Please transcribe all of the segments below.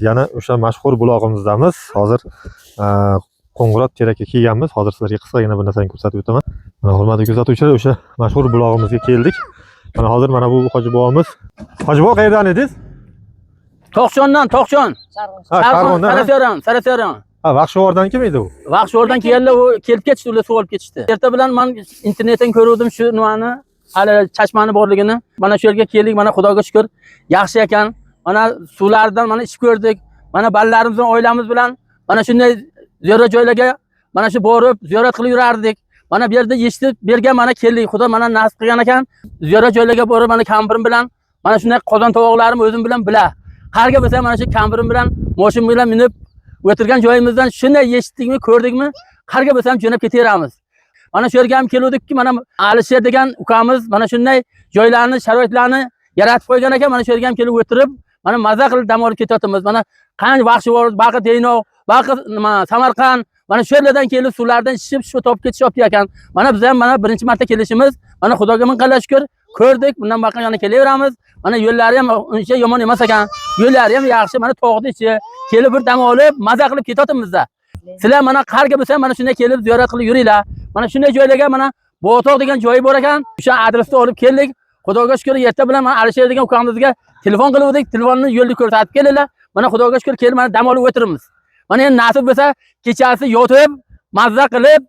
Yana o'sha mashhur bulog'imizdamiz. Hozir Qo'ng'irot terakka kelganmiz. Hozir sizlarga qisqagina bir narsani ko'rsatib o'taman. Mana, hurmatli kuzatuvchilar, o'sha mashhur bulog'imizga keldik. Mana hozir mana bu hoji bobomiz. Hoji bobo, qayerdan edingiz? To'qsondan, To'qson. Ha, Sharg'ondan. Ha? Saraseron, Saraseron. Ha, Vaxshivordan kim edi u? Vaxshivordan kelganlar, u kelib ketishdi, ular suv olib ketishdi. Erta bilan man internetdan ko'ruvdim shu nimani, hali chashmani borligini. Mana shu yerga keldik, mana Xudoga shukr, yaxshi ekan. Mana suvlardan mana ichib ko'rdik. Mana bolalarimiz bilan, oilamiz bilan mana shunday ziyorat joylarga mana shu borib ziyorat qilib yurardik. Mana bu yerda eshitib, bu yerga mana keldik. Xudo mana nasib qilgan ekan. Ziyorat joylarga borib mana kampirim bilan mana shunday qozon tovoqlarim o'zim bilan bila. Qayerga bo'lsa mana shu kampirim bilan, moshin bilan minib o'tirgan joyimizdan shunday eshitdikmi, ko'rdikmi, qayerga bo'lsa ham jo'nab ketaveramiz. Mana shu yerga ham keluvdikki, mana Alisher degan ukamiz mana shunday joylarni, sharoitlarni yaratib qo'ygan ekan. Mana shu yerga ham kelib o'tirib, mana maza qilib dam olib ketyapmiz. Mana qancha Vaxshivor, Baqi Deynov, Baqi nima, Samarqand, mana shu yerlardan kelib suvlardan ichishib, shu topib ketishyapti ekan. Mana biz ham mana birinchi marta kelishimiz. Mana Xudoga ming qillar shukr, ko'rdik. Bundan boshqa yana kelaveramiz. Mana yo'llari ham uncha yomon emas ekan. Yo'llari ham yaxshi. Mana tog'ni ichi kelib bir dam olib, maza qilib ketyapmiz-da. Sizlar mana qayerga bo'lsa ham mana shunday kelib ziyorat qilib yuringlar. Mana shunday joylarga, mana Bo'toq degan joyi bor ekan. O'sha adresni olib keldik. Xudoga shukr, erta bilan mana Alisher degan ukamizga telefon qiluvdik. Telefonni yo'lni ko'rsatib keldilar. Mana Xudoga shukr, kelib mana dam olib o'tiribmiz. Mana endi nasib bo'lsa, kechasi yotib, mazza qilib,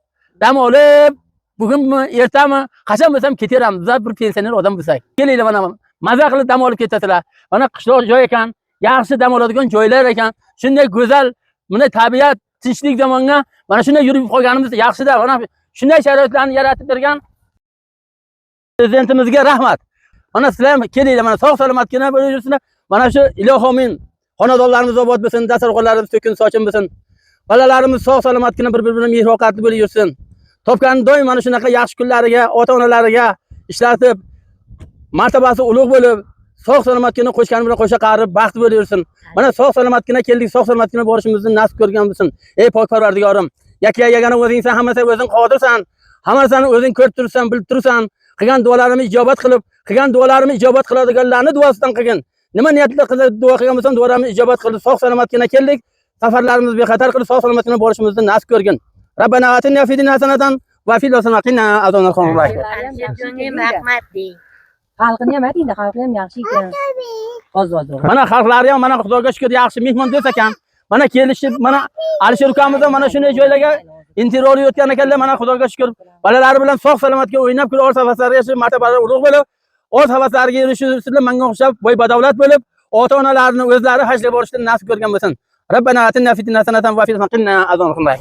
dam olib, bugunmi, ertami, qachon bo'lsa ham ketaveramiz. Bizlar bir pensioner odam bo'lsak. Kelinglar, mana maza qilib dam olib ketasizlar. Mana qishloq joy ekan, yaxshi dam oladigan joylar ekan. Shunday go'zal, bunday tabiat, tinchlik zamonga mana shunday yurib qolganimiz yaxshida. Mana shunday sharoitlarni yaratib bergan prezidentimizga rahmat. Mana sizlar ham kelinglar, mana sog' salomatgina bo'lib yursinlar. Mana shu ilohomin xonadonlarimiz obod bo'lsin, dasturxonlarimiz to'kin sochin bo'lsin. Bolalarimiz sog' salomatgina bir-biri bilan mehr-oqatli bo'lib yursin. Topgan doim mana shunaqa yaxshi kunlariga, ota-onalariga ishlatib, martabasi ulug' bo'lib, sog' salomatgina qo'shgani bilan qo'sha qarib, baxtli bo'lib yursin. Mana sog' salomatgina keldik, sog' salomatgina borishimizni nasib ko'rgan bo'lsin. Ey pok Parvardigorim, yakka yagona o'zingsan, hammasiga o'zing qodirsan. Hammasini o'zing ko'rib tursan, bilib tursan. Qilgan duolarimni ijobat qilib, qilgan duolarimni ijobat qiladiganlarni duosidan qilgin. Nima niyatda qilib duo qilgan bo'lsam, duolarimni ijobat qilib, sog' salomatgina keldik. Safarlarimiz bexatar qilib, sog' salomatgina borishimizni nasib ko'rgin. Rabbana atina fid dunya hasanatan va fil oxirati qina azoban nar. Alisherjonga rahmat deng. Xalqini ham ayting, xalqi ham yaxshi ekan. Hozir, hozir. Mana xalqlari ham mana Xudoga shukr, yaxshi mehmondo'st ekan. Mana kelishib, mana Alisher ukamiz ham mana shunday joylarga intervyu olib o'tgan ekanlar. Mana Xudoga shukr, bolalari bilan sog' salomatga o'ynab kulib, orzu havaslariga erishib, martabalari ulug' bo'lib, o'z havaslariga erishib, manga o'xshab boy badavlat bo'lib, ota-onalarini o'zlari hajga borishni nasib ko'rgan bo'lsin. Rabbana atina fid dunya hasanatan va fil oxirati qina azoban nar.